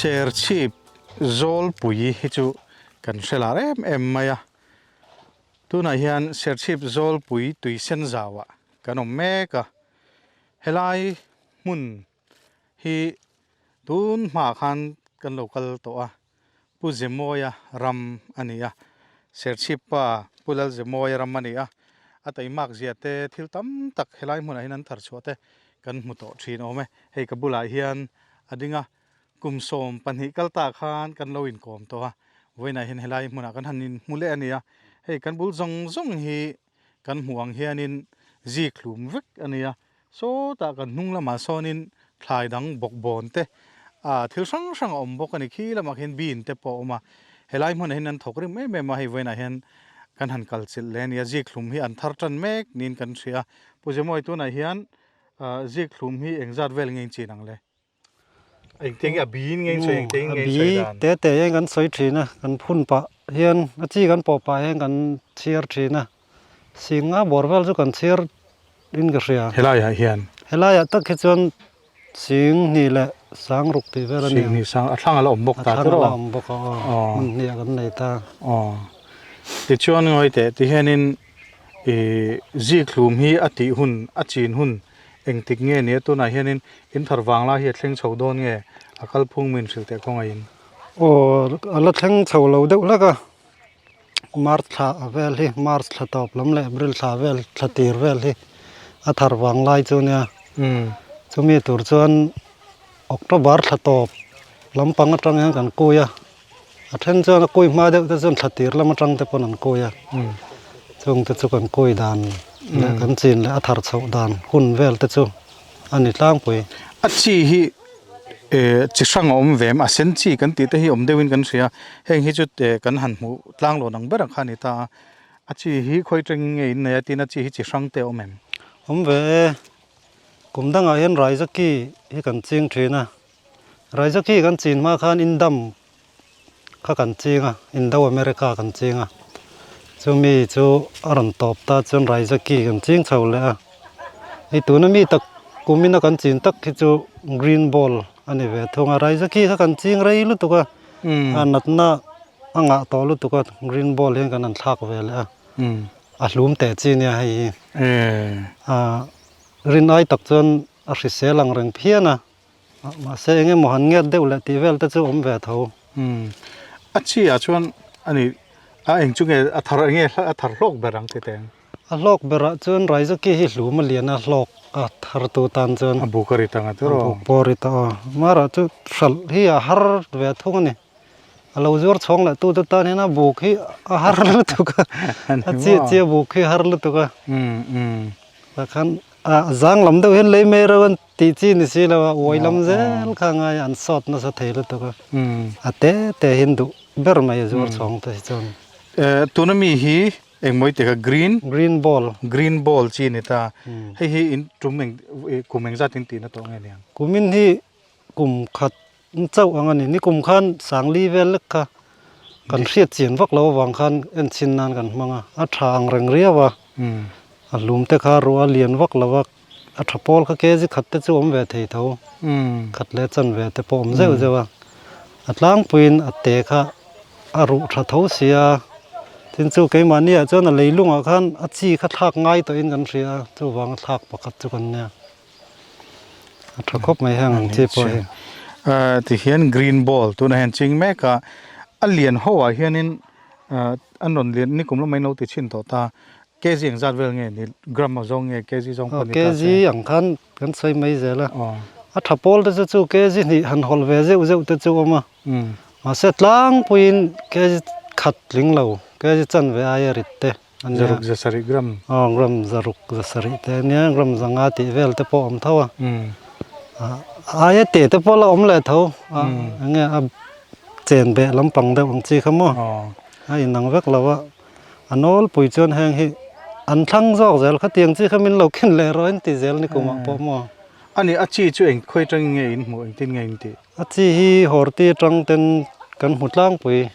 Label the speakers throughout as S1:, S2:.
S1: Serchhip Zawlpui hi chu kan hre lar em em mai a, tunah hian Serchhip Zawlpui tuisen zauah kan awm mek a, helai hmun hi tun hmaah khan kan lo kal tawh a, Pu Zemawia ram a ni a, Serchhip pa Pu Lalzemawia ram a ni a, a taimak zia te thil tam tak helai hmunah hian an thar chhuah te kan hmu tawh thin awm e. Hei ka bulah hian a ding a, kum 12 kal ta khan kan lo inkawm tawh a, vawiinah hian helai hmunah kan han inhmu leh a ni a, hei kan bul zawng zawng hi kan hmuh ang hianin zik hlum vek a ni a, sawtah kan hnung lamah sawnin thlai dang bawk bawn te ah thil hrang hrang a awm bawk a ni, khi lamah khian bean te pawh a awm a, helai hmunah hian an thawk rim em em a, hei vawiinah hian kan han kal chilh leh a ni a, zik hlum hi an thar tan mek niin kan hria a, Pu Zemawi tunah hian ah zik hlum hi engzat vel nge in chin ang le? Engtiang nge a biin nge in sawi engtiang nge in sawi dan?
S2: A bi te te hian kan sawi thin a, kan phun pah hian a chi kan pawh pah hian kan chhiar thin a, singa bawr vel chu kan chhiar in ka hria.
S1: Helaiah hian?
S2: Helaiah tak hi chuan sing hnih leh sang ruk tih vel a ni ang.
S1: Sing hnih sang, a thlang a la awm bawk ta
S2: tiraw? A thlang a la awm bawk a aw, hmun hnih ah kan nei ta.
S1: Aw, tichuan ngawi teh ti hianin ih zikhlum hi a tih hun, a chin hun Engtik nge nia tunah hianin in thar vang lai hi a thleng chho dawn nge a kalphung min hrilh teh khawngaihin?
S2: Aw, a la thleng chho lo deuh hlek a, March thla a vel hi, March thla tawp lam leh April thla vel thla tir vel hi a thar vang lai chu nia. Chumi tur chuan October thla tawp lampang atang hian kan kui a, a then chuan a kui hma deuh te chuan thla tir lam atang te pawn an kui a, chung te chu kan kui dan leh kan chin leh a thar chhoh dan hun vel te chu a ni tlangpui.
S1: A chi hi chi hrang a awm ve em? A sen chi kan tih te hi awm deuhin kan hria, heng hi chu kan han hmuh tlang lo ang berah kha a ni ta a, a chi hi khawi tangin nge in nei a tin a chi hi chi hrang te a awm em?
S2: Awm ve e, kum dangah hian Raizaki hi kan ching thin a, Raizaki kan chin hma khan Indam kha kan ching a, Indo America kan ching a, chumi chu a rawn tawp ta chuan Raizaki kan ching chho leh a, hei tuna mi tak kumina kan chin tak hi chu Green Ball a ni ve thung a, Raizaki kha kan ching rei lutuk a, a natna a ngah tawh lutuk a, Green Ball hian kan han thlak ve leh a, a hlum teh chi nia hei hi, rin ai tak chuan a hrisel ang reng phian a. Mahse eng emaw han ngiat deuh leh tih vel te chu awm ve tho.
S1: Umm a chi ah chuan ani a eng chu nge a thar eng nge a thar hlawk ber ang ti teng.
S2: A hlawk ber ah chuan Raizaki hi hlum a lian a hlawk a thar tu tan chuan.
S1: A buk a rit ang a tiraw.
S2: A buk pawh a rit a aw. Marah chu hralh hi a har ve thung a ni. A lo zuar chhawng leh tu te tan hian a buk hi a har lutuk a. A chi chi a buk hi a har lutuk a.
S1: Umm umm.
S2: Tah khan a zang lam deuh hian lei mai reuh an tih chi ni si lo a, uai lam zel kha ngai an sawt nasa thei lutuk a, a te te hian duh ber mai a zuar chhawng te hi chuan.
S1: Tuna mi hi engmawi te kha green?
S2: Green ball.
S1: Green ball chi ni ta. Hei hi in tum eng kum engzat in tihna tawh nge niang?
S2: Kumin hi kum khat chauh ang a ni. Nikum khan Sangli vel lek kha kan hriat chian vak lo avang khan en chhin nan kan hmang a, a tha ang reng riau a, a hlum te kha ruah a lian vak lo a, a tha pawl kha kg khat te chu awm ve thei tho, khat leh chanve te pawh awm zeuh zeuh a, a tlangpuiin a te kha a ruh tha tho si a, tin chu keimahni ah chuan a leilungah khan a chi kha thlak ngai tawhin kan hria a, chuvang a thlak pakhat chu kan nia. A tha khawp mai heng ang chi pawh hi.
S1: Ti hian green ball tunah hian ching mek a, a lian ho ah hianin an rawn lian nikum lamah in lo ti chhin tawh ta, kg engzat vel nge ni gram a zawng nge kg zawng pawh ni ta
S2: se. Kg ang khan kan sawi mai zel a, a tha pawl te chu chu kg hnih han hawlh ve zeuh zeuh te chu a awm a, mahse tlangpuiin kg khat tling lo kg chanve aia rit te.
S1: Zaruk zasarih gram.
S2: Aw gram zaruk zasarih te ania gram zanga tih vel te pawh a awm tho a. Aia teh te pawh la awm leh tho a enge a chen beh lampang deuh ang chi kha maw a inang vek lo a. A nawlpui chuan heng hi an thlang zawk zel khatiang chi kha min lo khen leh rawh in ti zel ni kumah pawh maw.
S1: Ani a chi chu eng khawi atangin nge in hmuh engtin nge in tih?
S2: A chi hi Horti atang ten kan hmu tlangpui.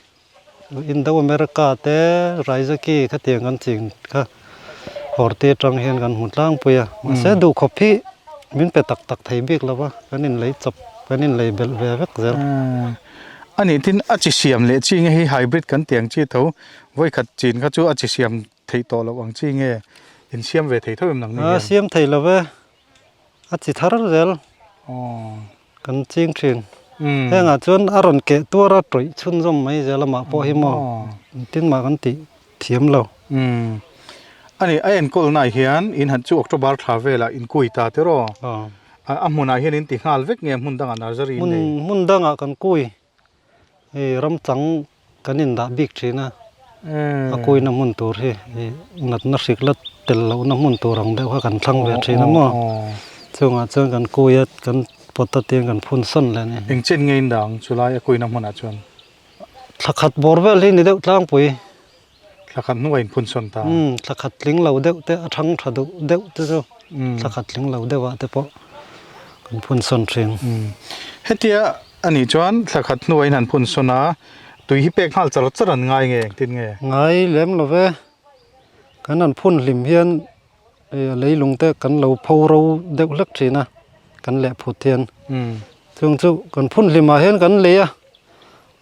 S2: Indo America te Raizaki khatiang kan ching kha hawrte atang hian kan hmu tlangpui a, mahse duhkhawp hi min pe tak tak thei bik lo va, kan inlei chawp kan in lei belh ve vek zel.
S1: A nih tin a chi siam leh chi nge hei hybrid kan tih ang chi tho vawikhat chin kha chu a chi siam theih tawh loh ang chi nge in siam ve thei tho em nang ni hian?
S2: A siam thei lo ve, a chi thar zel kan ching thin. Hengah chuan a rawn keh tuar a tawih chhunzawm mai zel amah pawh hi maw tin mah kan tih thiam lo.
S1: A ni, a enkawlnaah hian in han chu October thla velah in kui ta te rawh. A hmunah hian in ti nghal vek nge hmun dangah nursery in nei?
S2: Hmun dangah kan kui. Hei ramchang kan indah bik thin a, a kuina hmun tur hi natna hrik la tel lohna hmun tur ang deuh kha kan thlang ve thin a maw. Chungah chuan kan kui a, kan pot a tiang kan phun sawn leh a ni.
S1: Eng chen nge in dah ang chulai a kuina hmunah chuan?
S2: Thla khat bawr vel hi ni deuh tlangpui.
S1: Thla khat hnuah in phun sawn ta.
S2: Umm thla khat tling lo deuh te a thang tha duh deuh te chu thla khat tling lo deuh ah te pawh kan phun sawn thin.
S1: Umm hetia a nih chuan thla khat hnuah in han phun sawn a, tui hi pek nghal char char an ngai nge engtin nge?
S2: Ngai lem lo ve, kan han phun hlim hian leilung te kan lo pho ro deuh hlek thin a, kan leh phut hian. Chung chu kan phun hlim ah hian kan lei a,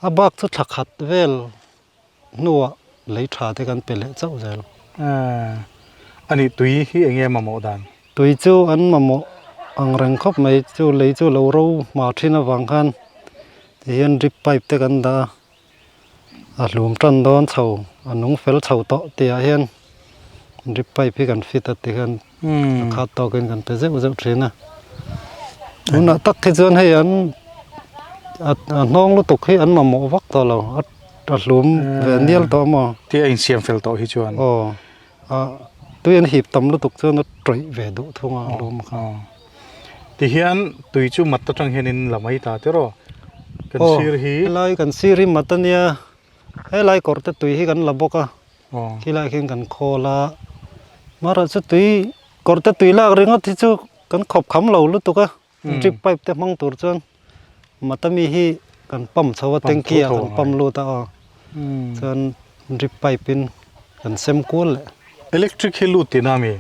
S2: a bak chu thla khat vel hnuah lei tha te kan pe leh chauh zel.
S1: A nih tui hi eng nge mamawh dan?
S2: Tui chu an mamawh ang reng khawp mai, chu lei chu lo ro hma thin avang khan tihian drip pipe te kan dah a, a hlum tan dawn chho a nung fel chho tawh tihah hian drip pipe hi kan fit a tikhan a khat tawkin kan pe zeuh zeuh thin a. Tunah tak hi chuan hei an a hnawng lutuk hi an mamawh vak tawh lo a. A hlum ve nial tawh maw?
S1: Tih a insiam fel tawh hi chuan.
S2: Aw, a tui an hip tam lutuk chuan a tawih ve duh thung a hlum kha.
S1: Tihian tui chu mat atang hian in la mai ta tiraw? Kan sir hi.
S2: Aw, helai kan sir hi mat a nia, helai kawr te tui hi kan la bawk a, khilaiah khian kan khawl a, marawh chu tui kawr te tui lak ringawt hi chu kan khawp kham lo lutuk a. Drip pipe te hmang tur chuan Matami hi kan pump chho a tanky ah kan pump lut a aw chuan drip pipe in kan sem kual leh.
S1: Electric hi lut tihna ami?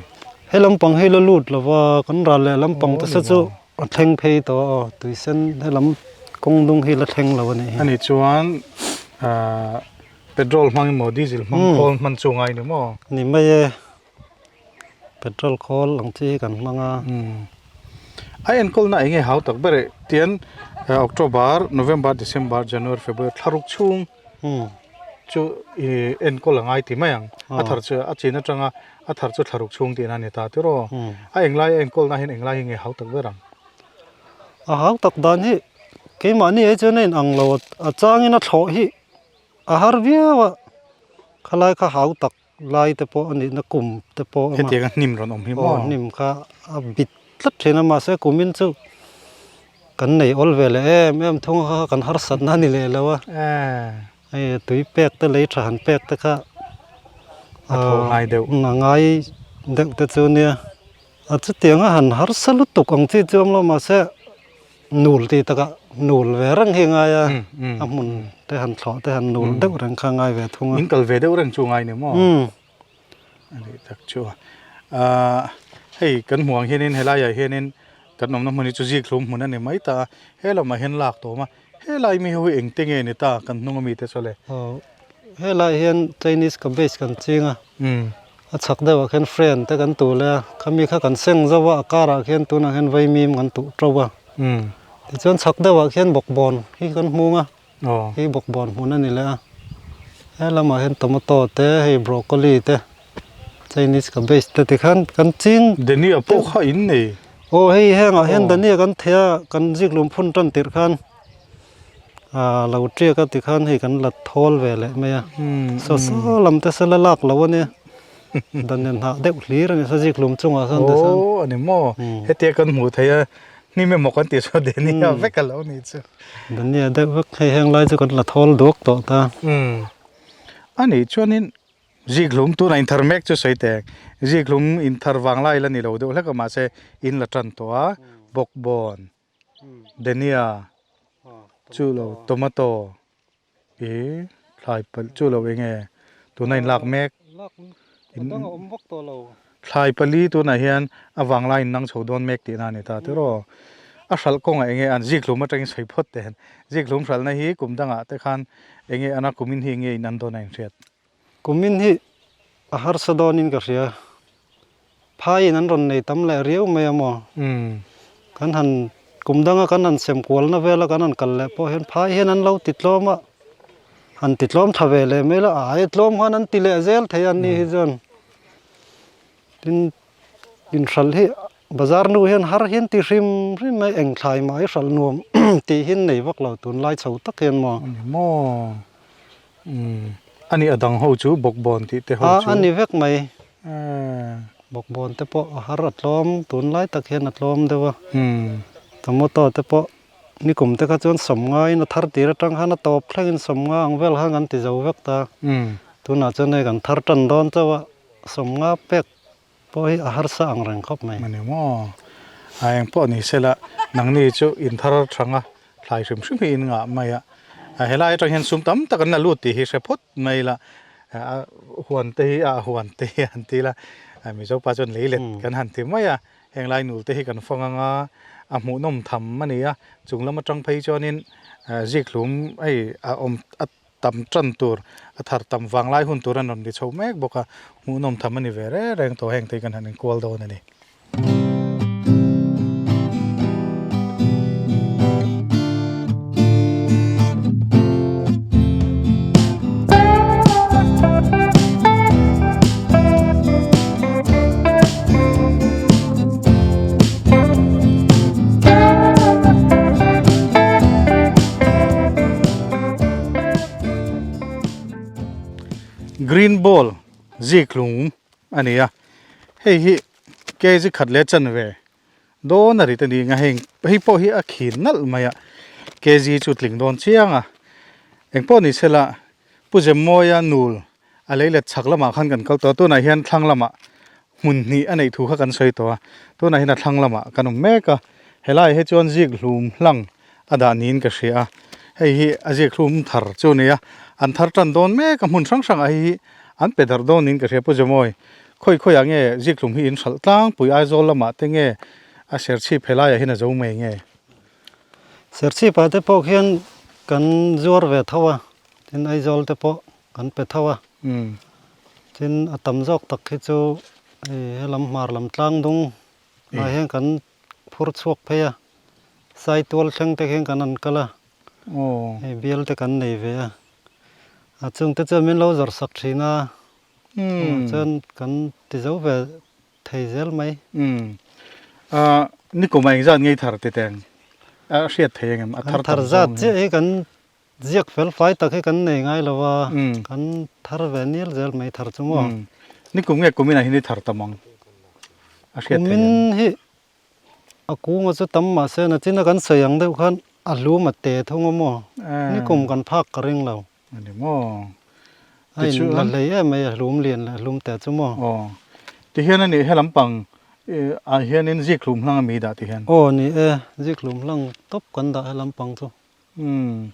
S2: He lampang hi la lut lo va kan ral leh lampang te se chu a thleng phei tawh a aw tui sen he lam kawng dung hi la thleng lo a nih hi.
S1: Ani chuan petrol hmang emaw diesel hmang khawl hman chu ngai ni maw?
S2: Ni mai e. Petrol khawl ang chi hi kan hmang a.
S1: A enkawlna eng nge hau tak ber e tian October, November, December, January, February thla ruk chhung chu i enkawl a ngai ti mai ang. A thar chu a chin atanga a thar chu thla ruk chhung tihna a ni ta tiraw. A englai a enkawlna hian englai hi nge hau tak ber ang?
S2: A hau tak dan hi keimahni hi chuan a inang lo a changin a thlawh hi a har viau a khalai kha hau tak Lai te pawh a nihna kum te pawh a awm a.
S1: Hetiang a hnim rawn awm hi maw?
S2: Aw hnim kha a bit tlat thin a mahse kumin chu kan nei awl ve leh em em thung a kha kan harsatna a ni leh lo a. Hei tui pek te lei tha han pek te kha
S1: a thaw ngai deuh.
S2: A ngai deuh te chu nia. A chutiang a han harsa lutuk ang chi chu awm lo mahse nul tih takah nul ve reng hi a ngai a, a hmun te han thlawh te han nul deuh reng kha a ngai ve thung a.
S1: In kal ve deuh reng chu ngai ni maw? A nih tak chu a. Hei kan hmuh ang hianin helaiah hianin kan awmna hmun hi chu zik hlum hmun a ni mai ta a, he lamah hian lak tawm a, helai mi ho hi engte nge ni ta kan hnung ami te chu le?
S2: Aw helai hian Chinese cabbage kan ching a. A chhak deuhah khian friend te kan tuh leh a, khami kha kan seng zauh a, a karah khian tunah khian vaimim kan tuh ṭo a. Tichuan chhak deuhah khian bawkbawn hi kan hmung a, hei bawkbawn hmun a ni leh a. He lamah hian tomato te, hei broccoli te, Chinese cabbage te tikhan kan ching.
S1: Dania pawh kha in nei.
S2: Aw hei hengah hian dania kan thei a, kan ziklum phun tan tirh khan. Ah lo tiak a tikhan hei kan la thawl ve leh mai a saw saw lam te saw la lak lo a nia dan in hah deuh hlir a ni saw zikhlum chungah sawn te sawn
S1: aw a ni maw hetia kan hmuh theih a hnim emaw kan tih saw dania vek a lo ni chu
S2: dania deuh vek hei heng lai chu kan la thawl duak tawh ta
S1: a nih chuanin zikhlum tunah inthar mek chu sawi teh zikhlum inthar vang lai la ni lo deuh hlek a mahse in la tan tawh a bawkbawn Dania chu lo tomato i thlai palh chu lo eng nge tuna in lak mek thlai pali tunah hian a vang lai in nang chho dawn mek tihna a ni ta tiraw. A hralh kawngah enge an zikhlum atangin sawi phawt teh hen. Zikhlum hralhna hi kum dangah te khan enge ana kumin hi enge in an dawn a inhriat?
S2: Kumin hi a harsa dawnin ka hria. Phaiin an rawn nei tam leh riau mai a maw? Kan han kum danga kan han sem kualna vela kan han kal leh pawh hian phai hian an lo ti tlawm a, han ti tlawm tha ve leh mai la, a aia tlawm khan an ti leh zel thei a ni hi chuan. Tin, inhralh hi bazar nu hian har hian ti hrim hrim mai, eng thlai mah hi hralh nuam tih hi an nei vak lo tunlai chho tak hian maw?
S1: Ani maw? Umm ani a dang ho chu bawkbawn tih te ho chu.
S2: A ni vek mai. Bawkbawn te pawh a har a tlawm tunlai tak hian a tlawm deuh a. Tomato te pawh nikum te kha chuan sawmngaiin a thar tir atang khan a tawp thlengin sawmnga ang vel khan kan ti zo vek ta. Tunah chuan hei kan thar tan dawn chauh a sawmnga pek Pawh hi a harsa ang reng khawp mai.
S1: Ani maw? A eng pawh ni sela, nangni chu in thar thanga thlai hrim hrim hi in ngah mai a. Helai atang hian sum tam tak an la lut tih hi hre phawt mai ila, a huan te hi a huan te hi han ti ila, Mizo pa chuan lei let kan han ti mai a. Heng lai nul te hi kan fang anga a hmuhnawm tham a ni a, chung lam atang phei chuanin zikhlum hei a awm a. Tam tan tur, a thar tam vang lai hun tur an rawn ri chho mek bawk a, hmuhnawm tham a ni ve reng reng tawh heng te hi kan han inkual dawn a ni. Green ball ziklung a ni a, hei hi kg khat leh chanve dawn a rit a ni ang a, heng hei pawh hi a khin nalh mai a, kg chu tling dawn chiang a, engpawh ni sela Pu Zemmawia nul a lei let chhak lamah khan kan kal tawh a, tunah hian thlang lamah hmun hnih a neih thu kha kan sawi tawh a, tunah hian a thlang lamah kan awm mek a, helaiah hi chuan zik hlum hlang a dah niin ka hria a, hei hi a zik hlum thar chu a ni a, an thar tan dawn mek a, hmun hrang hrangah hei hi an pe darh dawn niin ka hria Pu Zemawi, khawi khawiah nge zik hlum hi in hralh tlangpui Aizawl lamah te nge a serchhip helaiah hian a zo mai nge?
S2: Serchhipah te pawh khian kan zuar ve tho a, tin Aizawl te pawh kan pe tho a, tin a tam zawk tak hi chu hei helam hmar lam tlang dung ah hian kan phur chhuak phei a, Saitual thleng te khian kan han kal a, hei bial te kan nei ve a, a chung te chuan min lo zawrh sak thin a, chuan kan ti zo ve thei zel mai.
S1: Umm. A nikum a engzat ngei thar ti teng a hriat thei engem a thar
S2: tam zawng hi. Kan thar zat chiah hi kan ziak fel fai tak hi kan nei ngai lo a, kan thar ve nil zel mai thar chu maw.
S1: Nikum nge kumin ah hian i thar tam ang a hriat thei em?
S2: Kumin hi a kunga chu tam mahse nachina kan sawi ang deuh khan a hlum a te thung a maw. Nikum kan phak ka ring lo.
S1: A ni maw?
S2: A in la hlei em mai a hlum lian leh hlum teh chu maw?
S1: Aw. Tihian a nih he lampang ah hianin zik hlum hlang a mi dah tihian?
S2: Aw ni e, zik hlum hlang tawp kan dah he lampang chu.
S1: Umm.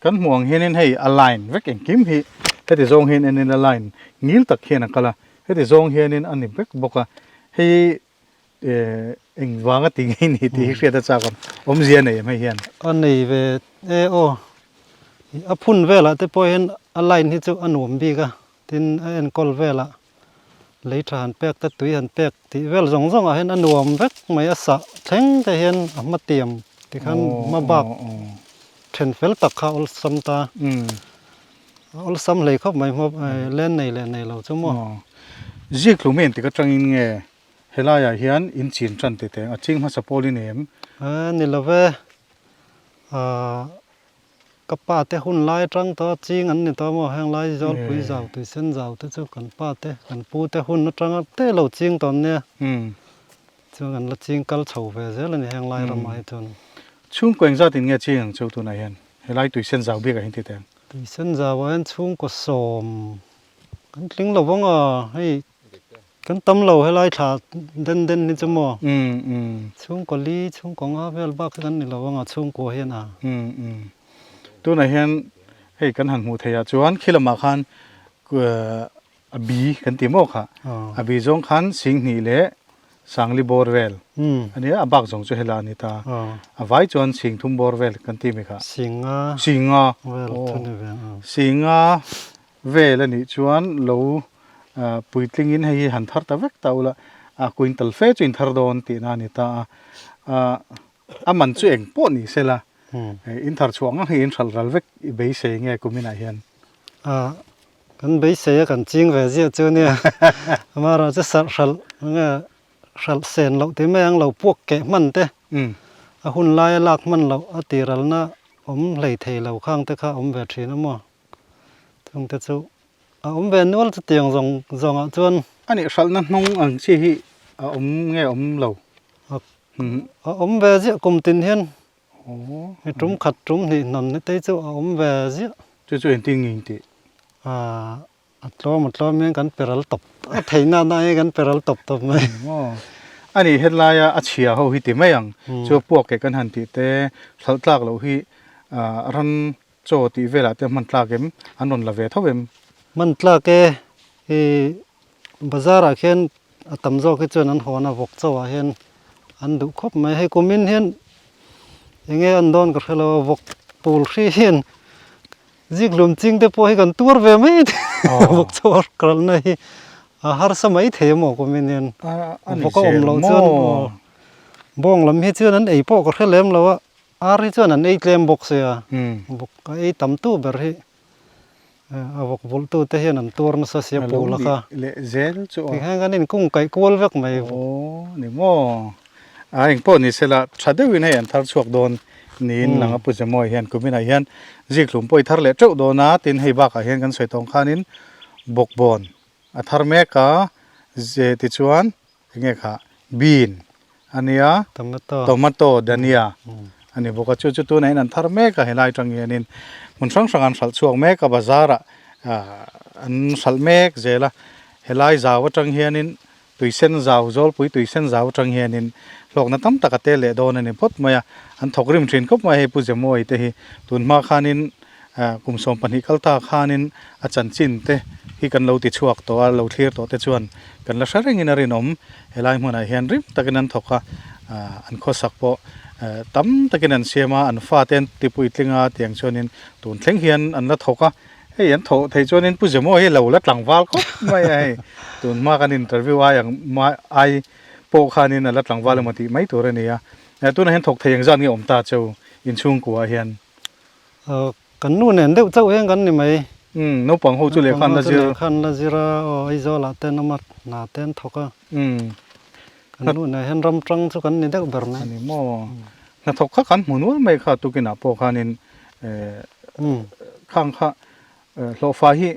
S1: Kan hmuh ang hianin hei a line vek engkim hi heti zawng hian enin a line ngil tak hian a kal a, heti zawng hianin a ni vek bawk a. Hei eng vanga ti ngei ni tih hi hriat a chak awm awmzia nei em hei hian.
S2: A nei ve e aw, a phun velah te pawh hian a line hi chu a nuam bik a, tin a enkawl velah lei tha han pek te tui han pek tih vel zawng zawng ah hian a nuam vek mai a sah thleng te hian a hma tiam tikhan hma bak then fel tak kha awlsam ta. Awlsam hlei khawp mai hma len nei leh nei lo chu maw.
S1: Zikhlum hi engtik atangin nge Helaiah hian in chin tan teh teh a ching hmasa pawl i nei em?
S2: A ni lo ve. Ahh ka pa te hun lai atang tawh a ching an ni tawh maw? Heng lai Zawlpui zau Tuisen zau te chu kan pa te kan pu te hun atanga te lo ching tawh an nia. Chuan kan la ching kal chho ve zel a ni heng lai ramah hi chuan.
S1: Chhungkaw engzat in nge ching ang chu tunah hian helai Tuisen zau biakah hian ti teh ang?
S2: Tuisen zauah hian chhungkaw sawm kan tling lo vang a hei Kan tam lo helai thla den den hi chu maw? Chhungkaw li, chhungkaw nga vel bak hi kan ni lo anga chhungkua hian a.
S1: Tunah hian hei kan han hmuh theih ah chuan khi lamah khan a bi kan ti maw kha? A bi zawng khan singhnih leh Sangli bawr vel ania a bak zawng chu hela a ni ta. A vai chuan Singthum bawr vel kan ti mi kha.
S2: Singa
S1: Singa
S2: vel thu ni ve ang.
S1: Singa vel a nih chuan lo puitlingin hei hi han thar ta vek ta ula a quintal fe chu in thar dawn tihna a ni ta a. A man chu eng pawh ni sela in thar chhuah ngang hi in hralh ral vek i beisei nge kuminah hian?
S2: Kan beisei a kan ching ve ziah chu nia. Amaherawh chu sarh hralh nge hralh sen loh tih mai ang lo puak keh hman te a hun laia lak hman loh a tiralna awm hlei thei lo khang te kha awm ve thin a maw? Chung te chu a awm ve nual chutiang zawng zawngah chuan.
S1: A nih hralhna hnung ang chi hi a awm nge awm lo?
S2: A awm ve ziah kum tin hian mi tum khat tum hnih hnawn ni te chu a awm ve ziah.
S1: Chu chu engtin nge in tih?
S2: A tlawm a tlawm hian kan pe ral tawp a theih na na hi kan pe ral tawp tawp mai.
S1: A nih hetlai a a chhia ho hi ti mai ang. Chu puak ke kan han tih te hralh tlak loh hi ran chaw tih velah te hman tlak em? An rawn la ve tho em?
S2: Hman tlak e i Bazar ah khian a tam zawk hi chuan an hawn a vawk chauh ah hian an duh khawp mai hei kumin hian enge an dawn ka hre lo a vawk pul hri hian zikhlum ching te pawh hi kan tuar ve mai vawk chauh a kalna hi a harsa mai thei a maw kumin hian vawk a awm loh chuan bawng lam hi chuan an ei pawh ka hre lem lo a ar hi chuan an ei tlem bawk sia vawk a ei tam tu ber hi. A vawk vulh tu te hian an tuar nasa sia pul a kha.
S1: Leh zel chu aw.
S2: Tikhian kan inkung kaih kual vek mai.
S1: Aw ni maw. A eng pawh ni sela tha deuhin hei an thar chhuak dawn niin lang a Pu Zemawi hian kuminah hian zikhlum pawh i thar leh teuh dawn a tin hei bakah hian kan sawi tawng khanin bawkbawn a thar mek a ze tichuan Enge kha bean a nia,
S2: Tomato.
S1: Tomato, dhania a ni bawk a, chu chu tunah hian an thar mek a helai atang hianin hmun hrang hrang an hralh chhuak mek a bazar ah an hralh mek zel a, helai zau atang hianin tuisen zau zawlpui tuisen zau atang hianin hlawkna tam tak a tel leh dawn a ni phawt mai a, an thawk rim thin khawp mai a hei Pu Zemawi te hi tunhma khanin Kum 12 kal ta khanin a chanchin te hi kan lo ti chhuak tawh a, lo thlir tawh te chuan kan la hre rengin a rinawm. Helai hmunah hian rim takin an thawk a, an khawsak pawh tam takin an siam a, an fate an ti puitling a tiang chuanin tun thleng hian an la thawk a. Hei an thawh theih chuanin Pu Zemaw hi lo la tlangval khawp mai a hei, tun hma kan interview ai ang ai pawh khanin a la tlangval emaw tih mai tur a ni a. Tunah hian thawk thei engzat nge awm ta cheu inchhungkua hian?
S2: Kan nu nen deuh chauh hian kan ni mai.
S1: Umm, naupang ho chu lehkha an la zir.
S2: Lehkha an la zir a, aw Aizawl ah ten awm a, hna te an thawk a.
S1: Umm.
S2: Kan nu nen hian ram tang chu kan ni deuh ber mai.
S1: A ni maw? Hnathawk kha kan hmu nual mai kha tukinah pawh khanin khang kha hlawhfa hi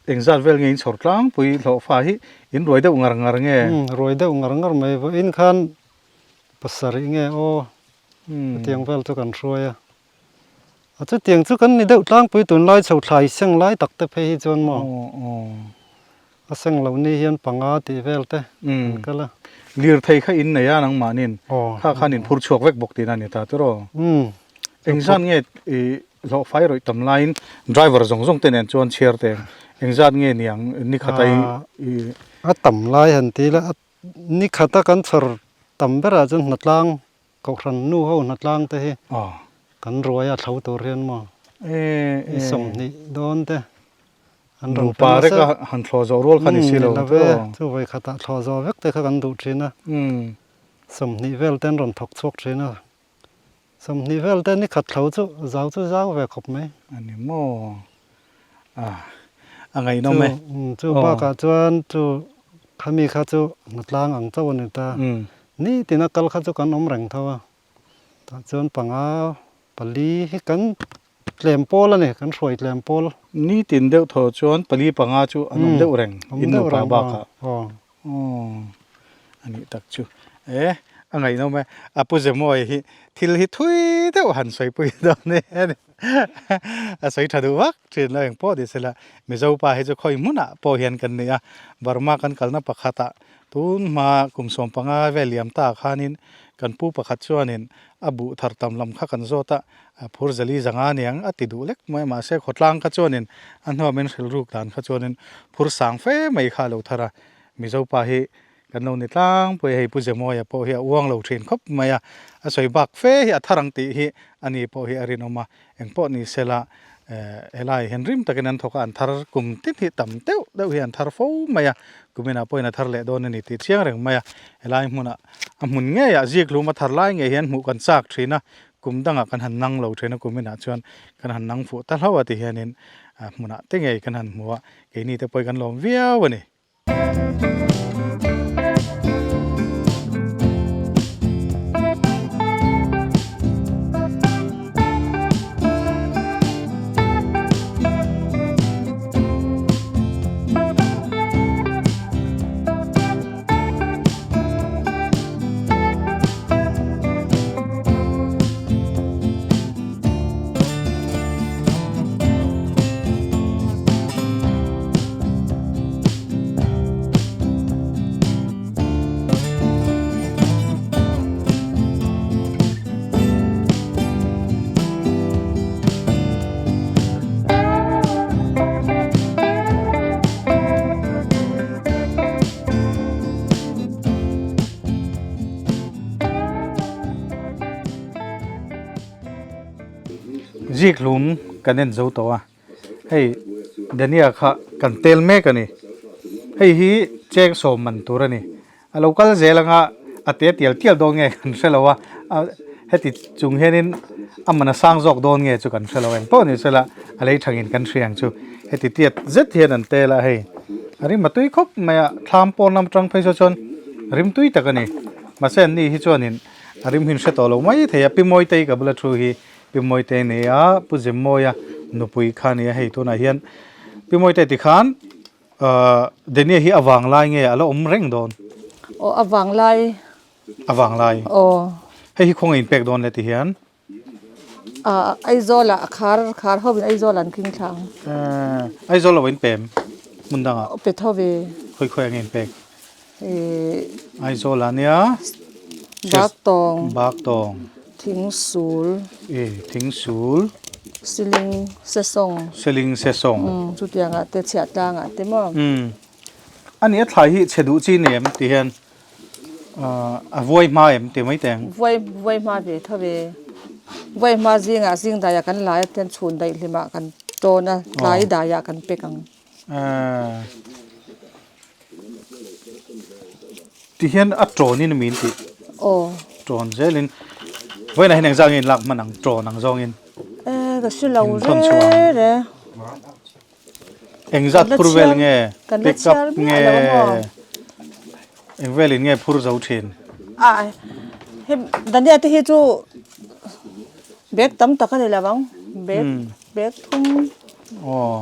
S1: engzat vel nge in chhawr tlangpui hlawhfa hi in ruai deuh ngar ngar nge?
S2: Umm, ruai deuh ngar ngar mai. Vawiin khan pasarih nge aw hetiang vel chu kan hruai a. A chutiang chu kan ni deuh tlangpui tunlai chho thlai seng lai tak te phei hi chuan maw a seng loh ni hian panga tih vel te an kal a.
S1: Lirthei kha in nei a nangmahnin kha khan in phur chhuak vek bawk tihna a ni ta tiraw? Engzat nge i hlawhfai rawih tam laiin driver zawng zawng te nen chuan chhiar teh engzat nge niang ni khat a i.
S2: A tam lai han ti ila ni khata kan chhawr tam berah chuan hnatlang Kohhran nu ho hnatlang te hi kan ruai a thlo tur hian maw i 20 dawn te an rawn
S1: Nupa rek a han thlawh zawh rual kha ni si lo
S2: love chu vawi khatah thlawh zawh vek te kha kan duh thin a 20 vel te an rawn thawk chhuak thin a 20 vel te ni khat thlo chu zau chu zau ve khawp mai.
S1: A ni maw a ngaihnawm e.
S2: Chu bakah chuan chu khami kha chu hnatlang ang chauh a ni ta. Nitin a kal kha chu kan awm reng tho a, tah chuan panga pali hi kan tlem pawl a ni, kan hruai tlem pawl.
S1: Nitin deuh tho chuan pali panga chu an awm deuh reng in nupa bakah.
S2: Aw.
S1: A nih tak chu. E, a ngaihnawm e. A Pu Zemawi hi thil hi thui deuh han sawipui dawn e. A sawi tha duh vak thin lo engpawh ni sela Mizo pa hi chu khawi hmunah pawh hian kan nei a, Burma kan kalna pakhatah tun hma kum 15 vel liam ta khanin kan pu pakhat chuanin a buh thar tam lam kha kan zawt a, a phur zali zanga niang a ti duh lek mai mahse khawtlang kha chuanin a hnuamin hrilh ruk dan kha chuanin phur sang fe mai kha a lo thar a, Mizo pa hi. Kan lo ni tlangpui a, hei Pu Zemawia pawh hi a uang lo thin khawp mai a, a sawi bak fe hi a thar ang tih hi a ni pawh hi a rinawm a, eng pawh ni sela helai hian rim takin an thawk a, an thar kum tin hi tam deuh deuh hi an thar fo mai a, kuminah pawhin a thar leh dawn a ni tih chiang reng mai a, helai hmunah a hmun ngeiah zikhlum a thar lai ngei hian hmuh kan chak thin a, kum dangah kan han nang lo thin a, kuminah chuan kan han nang fuh ta hlauh a ti hianin hmunah te ngei kan han hmu a, keini te pawhin kan lawm viau a ni. Zikhlum kan en zo tawh a. Hei Dania kha kan tel mek a ni. Hei hi cheng sawm man tur a ni. A lo kal zel anga a te tial tial dawn nge kan hre lo a, heti chung hianin a man a sang zawk dawn nge chu kan hre lo eng pawh ni sela a lei thangin kan hria ang chu. Heti tiat zet hian an tel a hei a rim a tui khawp mai a, thlam pawn lam atang phei saw chuan rim tui tak a ni. Mahse an ni hi chuanin a rim hi an hre tawh lo mai thei a, Pi Mawitei ka bula thu hi Pi Mawite nei a, Pu Zemmawia nupui kha a ni a, hei tunah hian Pi Mawite tikhan ahh Dania hi a vang lai nge a la awm reng dawn?
S3: Aw a vang lai.
S1: A vang lai.
S3: Aw.
S1: Hei hi khawngaih in pek dawn le tihian?
S3: Ahh Aizawl ah khar khar ho in Aizawl an king thla ang.
S1: Ahh Aizawl lo in pem hmun dangah?
S3: Aw pe tho ve.
S1: Khawi khawi ang in pek?
S3: Ih.
S1: Aizawl ah nia.
S3: Baktawng.
S1: Baktawng.
S3: Thingsul.
S1: Ih Thingsul.
S3: Siling Sesawng.
S1: Siling Sesawng.
S3: Umm chutiang ah te chhiah tlang ah te maw.
S1: Umm ani a thlai hi chhe duh chi ni em ti hian a vuai hma em ti mai teng.
S3: Vuai vuai hma ve tho ve. Vuai hma zingah zing daiah kan lai a ten chhun daih hlimah kan tawn a tlai daiah kan pek ang.
S1: Ahh. Ti hian a ṭawn in min tih.
S3: Aw.
S1: Ṭawn zel in. Vawiinah hian engzah nge in lak hman ang ṭawn ang zawng in.
S3: Eh ka hre lo re re.
S1: Engzat phur vel nge pick up nge eng vel in nge phur zo thin.
S3: A he Dania te hi chu bag tam tak a ni lo ang bag bag thum.
S1: Aw.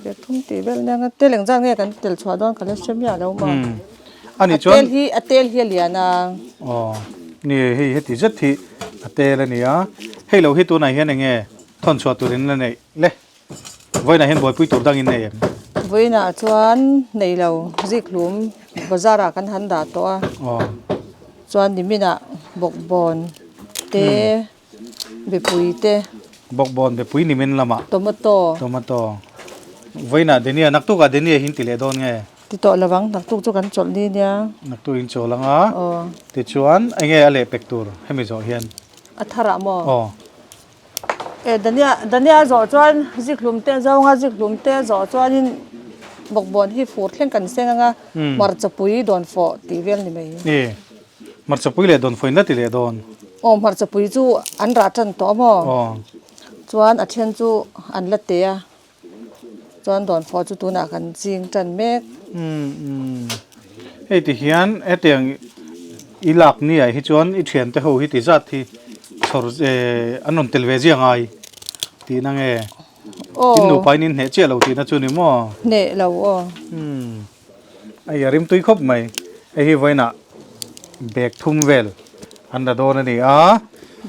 S3: Bag thum tih vel nia nga tel engzat nge kan tel chhuah dawn ka la hre miah lo maw.
S1: Ani chuan.
S3: A tel hi a tel hi a lian a.
S1: Aw ni hei heti zet hi a tel a ni a hei lo hi tunah hian enge thawn chhuah turin la neih le vawiinah hian buaipui tur dangin nei em.
S3: Vawiinah chuan nei lo zikhlum bazar ah kan han dah tawh a.
S1: Aw.
S3: Chuan niminah bawkbawn te. Bepui te.
S1: Bawkbawn bepui nimin lamah.
S3: Tomato.
S1: Tomato. Vawiinah Denia, naktukah Denia hi in ti leh dawn nge?
S3: Ti tawh lo ang, naktuk chu kan chawlh ni nia.
S1: Naktuk in chawl ang a.
S3: Aw.
S1: Tichuan enge a leh pek tur hemi zawh hian?
S3: A tharah maw?
S1: Aw.
S3: E Dania, Dania a zawh chuan zikhlum te a zawng a, zikhlum te a zawh chuanin bawkbawn hi fur thleng kan seng ang a, hmarcha pui dawn fawh tih vel ni mai.
S1: E. Hmarchapui leh dawnfawin la ti leh dawn.
S3: Aw hmarchapui chu an rah tan tawh a maw?
S1: Aw.
S3: Chuan a then chu an la teh a, chuan dawnfawh chu tunah kan ching tan mek.
S1: Umm umm. Hei ti hian hetiang i lak ni ah hi chuan i thiante ho hi ti zat hi chhawr eh an rawn tel ve zia ngai tihna nge?
S3: Aw.
S1: In nupa in inhneh chiah lo tihna chu ni maw?
S3: Hneh lo aw.
S1: Umm. Hei a rimtui khawp mai. Hei hi vawiinah bag thum vel an la dawn a ni a.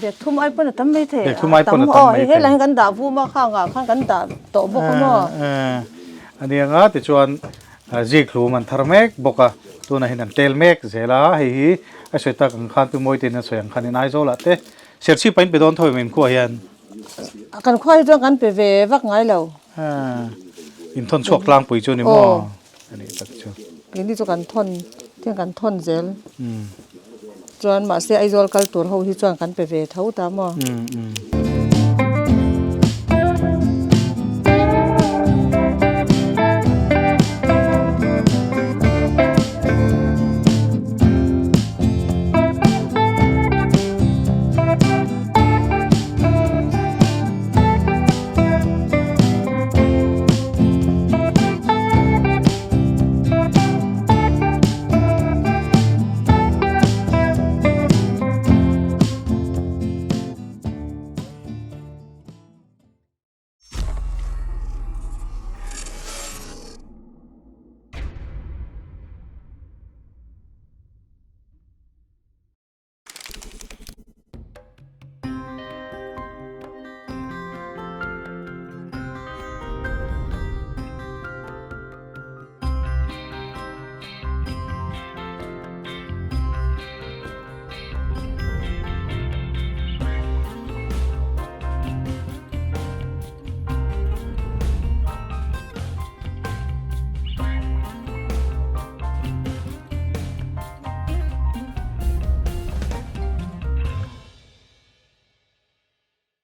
S3: Bag thum ai pawn a tam mai thei.
S1: Bag thum ai pawn a tam mai thei.
S3: Hei lai hi kan dah vum a khang ah khan kan dah tawh bawk a maw.
S1: A ni anga tichuan zikhlum an thar mek bawk a. Tunah hian an tel mek zel a. Hei hi a sawi tak ang khan Pi Mawitein a sawi ang khanin Aizawl ah te Serchhip ah in pe dawn tho em in khuaah hian.
S3: Kan khua hi chuan kan pe ve vak ngai lo.
S1: In thawn chhuak tlangpui chu ni maw? A nih tak chu.
S3: Keini chu kan thawn. Tiang kan thawn zel. Chuan mahse Aizawl kal tur ho hi chuan kan pe ve tho ta maw?